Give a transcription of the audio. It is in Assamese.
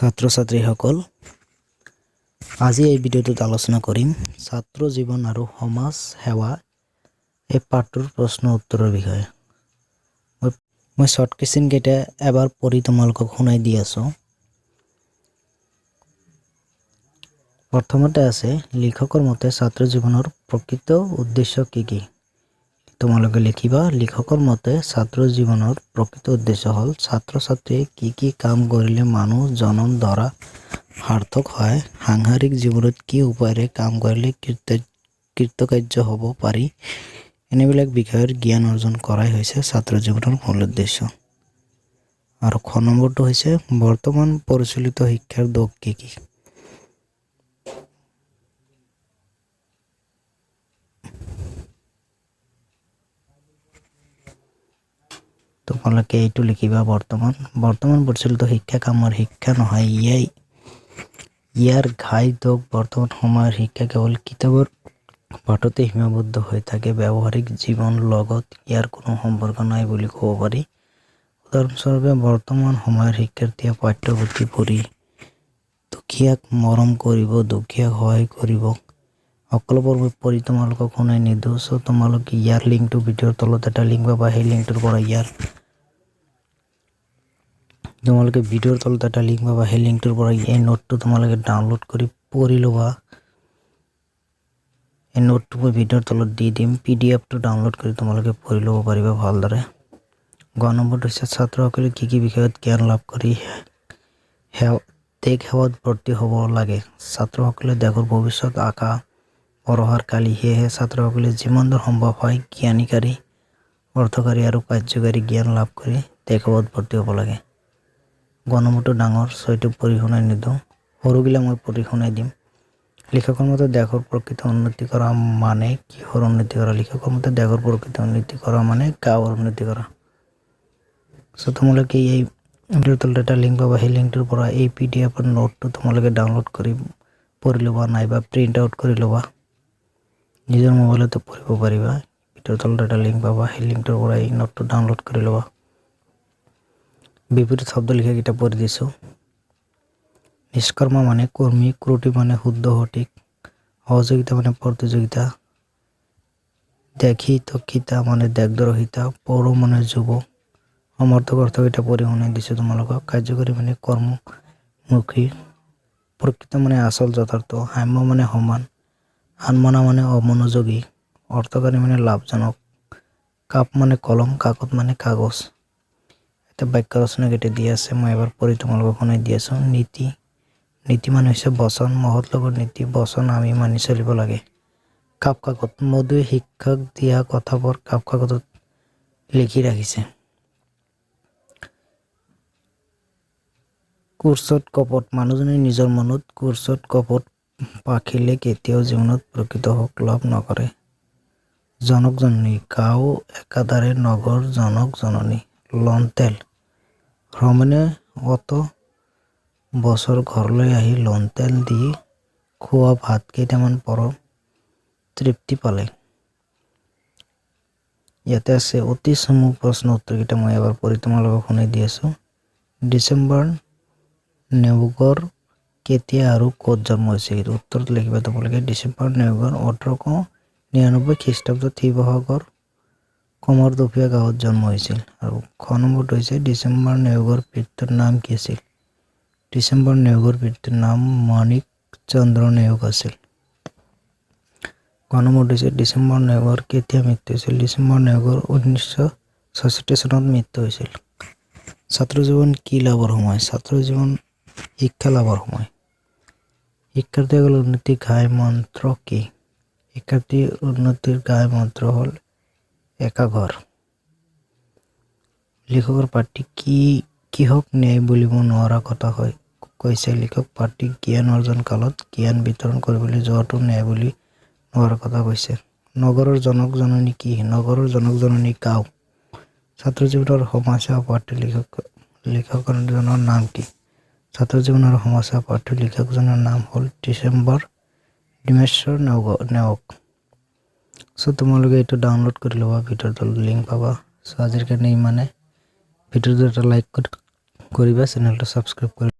ছাত্ৰ ছাত্ৰীসকল, আজি এই ভিডিঅ'টোত আলোচনা কৰিম ছাত্ৰ জীৱন আৰু সমাজ সেৱা এই পাঠটোৰ প্ৰশ্ন উত্তৰৰ বিষয়ে। মই শ্বৰ্ট কুৱেশ্যনকেইটা এবাৰ পঢ়ি তোমালোকক শুনাই দি আছোঁ। প্ৰথমতে আছে, লিখকৰ মতে ছাত্ৰ জীৱনৰ প্ৰকৃত উদ্দেশ্য কি কি? তোমালোকে লিখিবা, লিখকৰ মতে ছাত্ৰ জীৱনৰ প্ৰকৃত উদ্দেশ্য হ'ল ছাত্ৰ ছাত্ৰীয়ে কি কি কাম কৰিলে মানুহ জনম ধৰা সাৰ্থক হয়, সাংসাৰিক জীৱনত কি উপায়েৰে কাম কৰিলে কৃতকাৰ্য হ'ব পাৰি, এনেবিলাক বিষয়ৰ জ্ঞান অৰ্জন কৰাই হৈছে ছাত্ৰ জীৱনৰ মূল উদ্দেশ্য। আৰু খ নম্বৰটো হৈছে, বৰ্তমান প্ৰচলিত শিক্ষাৰ দোষ কি কি? তোমালোকে এইটো লিখিবা, বৰ্তমান প্ৰচলিত শিক্ষা কামৰ শিক্ষা নহয়, ইয়াৰ ঘাই দোষ বৰ্তমান সময়ৰ শিক্ষা কেৱল কিতাপৰ পাঠতে সীমাবদ্ধ হৈ থাকে, ব্যৱহাৰিক জীৱন লগত ইয়াৰ কোনো সম্পৰ্ক নাই বুলি ক'ব পাৰি। উদাহৰণস্বৰূপে, বৰ্তমান সময়ৰ শিক্ষাৰ্থীয়ে পাঠ্যপুথি পঢ়ি দুখীয়াক মৰম কৰিব, দুখীয়াক সহায় কৰিব, সকলোবোৰ মই পঢ়ি তোমালোকক শুনাই নিদিওঁ। চ' তোমালোকে ইয়াৰ লিংকটো ভিডিঅ'ৰ তলত এটা লিংক পাবা, সেই লিংকটোৰ পৰা ইয়াৰ তোমালোকে ভিডিঅ'ৰ তলত এটা লিংক পাবা, সেই লিংকটোৰ পৰা এই নোটটো তোমালোকে ডাউনলোড কৰি পঢ়ি ল'বা। এই নোটটো মই ভিডিঅ'ৰ তলত দি দিম, পি ডি এফটো ডাউনলোড কৰি তোমালোকে পঢ়ি ল'ব পাৰিবা ভালদৰে। গ নম্বৰটো হৈছে, ছাত্ৰসকলে কি কি বিষয়ত জ্ঞান লাভ কৰি দেশ সেৱাত ভৰ্তি হ'ব লাগে? ছাত্ৰসকলে দেশৰ ভৱিষ্যত আশা ভৰসাৰ কালি, সেয়েহে ছাত্ৰসকলে যিমান দূৰ সম্ভৱ হয় জ্ঞানীকাৰী, অৰ্থকাৰী আৰু কাৰ্যকাৰী জ্ঞান লাভ কৰি দেশ সেৱাত ভৰ্তি হ'ব লাগে। গ নম্বৰটো ডাঙৰ, ছয়টো পঢ়ি শুনাই নিদিওঁ, সৰুগিলা মই পঢ়ি শুনাই দিম। লিখকৰ মতে দেশৰ প্ৰকৃত উন্নতি কৰা মানে কিহৰ উন্নতি কৰা? লিখকৰ মতে দেশৰ প্ৰকৃত উন্নতি কৰা মানে গাঁৱৰ উন্নতি কৰা। চ' তোমালোকে এই ভিডিঅ'ৰ তলত এটা লিংক পাবা, সেই লিংকটোৰ পৰা এই পি ডি এফৰ নোটটো তোমালোকে ডাউনলোড কৰি পঢ়ি ল'বা, নাইবা প্ৰিণ্ট আউট কৰি ল'বা, নিজৰ মোবাইলতো পঢ়িব পাৰিবা। ভিডিঅ'ৰ তলত এটা লিংক পাবা, সেই লিংকটোৰ পৰা এই নোটটো ডাউনলোড কৰি ল'বা। বিপৰীত শব্দ লিখা কিতাপ পঢ়ি দিছোঁ। নিষ্কৰ্মা মানে কৰ্মী, ক্ৰুটি মানে শুদ্ধ সঠিক, সহযোগিতা মানে প্ৰতিযোগিতা, দেখি তক্ষিতা মানে দেশদ্ৰোহিতা, পৌৰ মানে যুৱ, সমৰ্থক অৰ্থকেইটা পঢ়ি শুনাই দিছোঁ তোমালোকক। কাৰ্যকৰী মানে কৰ্মমুখী, প্ৰকৃত মানে আচল যথাৰ্থ, সাম্য মানে সমান, আনমনা মানে অমনোযোগী, অৰ্থকাৰী মানে লাভজনক, কাপ মানে কলম, কাকত মানে কাগজ। এটা বাক্য ৰচনা কেইটা দি আছে, মই এবাৰ পঢ়ি তোমালোকক শুনাই দি আছোঁ। নীতি, নীতি মানে হৈছে বচন, মহৎ লোকৰ নীতি বচন আমি মানি চলিব লাগে। কাপ কাকত, মধুৱে শিক্ষক দিয়া কথাবোৰ কাপ কাকতত লিখি ৰাখিছে। কোৰ্চত কপট, মানুহজনে নিজৰ মনত কোৰ্চত কপট পাখিলে কেতিয়াও জীৱনত প্ৰকৃত সুখ লাভ নকৰে। জনক জননী, গাঁও একাধাৰে নগৰ জনক জননী। লন তেল, ৰমেনে অত বছৰ ঘৰলৈ আহি লোন তেল দি খোৱা ভাত কেইটামান পৰম তৃপ্তি পালে। ইয়াতে আছে অতি চমু প্ৰশ্ন উত্তৰকেইটা মই এবাৰ পঢ়ি তোমালোকক শুনাই দি আছোঁ। ডিচেম্বৰ নেওগৰ কেতিয়া আৰু ক'ত জন্ম হৈছিল? উত্তৰত লিখিবা তোমালোকে, ডিচেম্বৰ নেওগৰ 1899 খ্ৰীষ্টাব্দত শিৱসাগৰ কমৰদফীয়া গাঁৱত জন্ম হৈছিল। আৰু খ নম্বৰটো হৈছে, ডিচেম্বৰ নেওগৰ পিতৃৰ নাম কি আছিল? ডিচেম্বৰ নেওগৰ পিতৃৰ নাম মাণিক চন্দ্ৰ নেওগ আছিল। ক নম্বৰটো হৈছে, ডিচেম্বৰ নেওগৰ কেতিয়া মৃত্যু হৈছিল? ডিচেম্বৰ নেওগৰ 1966 চনত মৃত্যু হৈছিল। ছাত্ৰ জীৱন কি লাভৰ সময়? ছাত্ৰ জীৱন শিক্ষা লাভৰ সময়। শিক্ষাৰ্থীসকলৰ উন্নতিৰ ঘাই মন্ত্ৰ কি? শিক্ষাৰ্থীৰ উন্নতিৰ ঘাই মন্ত্ৰ হ'ল একাঘৰ। লিখকৰ পাঠটি কি কিহক ন্যায় বুলিব নোৱাৰা কথা হয় কৈছে? লিখক পাঠটি জ্ঞান অৰ্জন কালত জ্ঞান বিতৰণ কৰিবলৈ যোৱাটো ন্যায় বুলি নোৱাৰাৰ কথা কৈছে। নগৰৰ জনক জননী কি? নগৰৰ জনক জননী গাঁও। ছাত্ৰ জীৱনৰ সমাজসেৱা পাঠটিৰ লিখকজনৰ নাম কি? ছাত্ৰ জীৱন আৰু সমাজসেৱা পাঠটিৰ লিখকজনৰ নাম হ'ল ডিচেম্বৰ ডিমেশ্বৰ নেওগ। চ' তোমালোকে এইটো ডাউনলোড কৰি ল'বা, ভিডিঅ'ৰ তলত লিংক পাবা। চ' আজিৰ কাৰণে ইমানে। ভিডিঅ'টো এটা লাইক কৰিবা, চেনেলটো ছাবস্ক্ৰাইব কৰি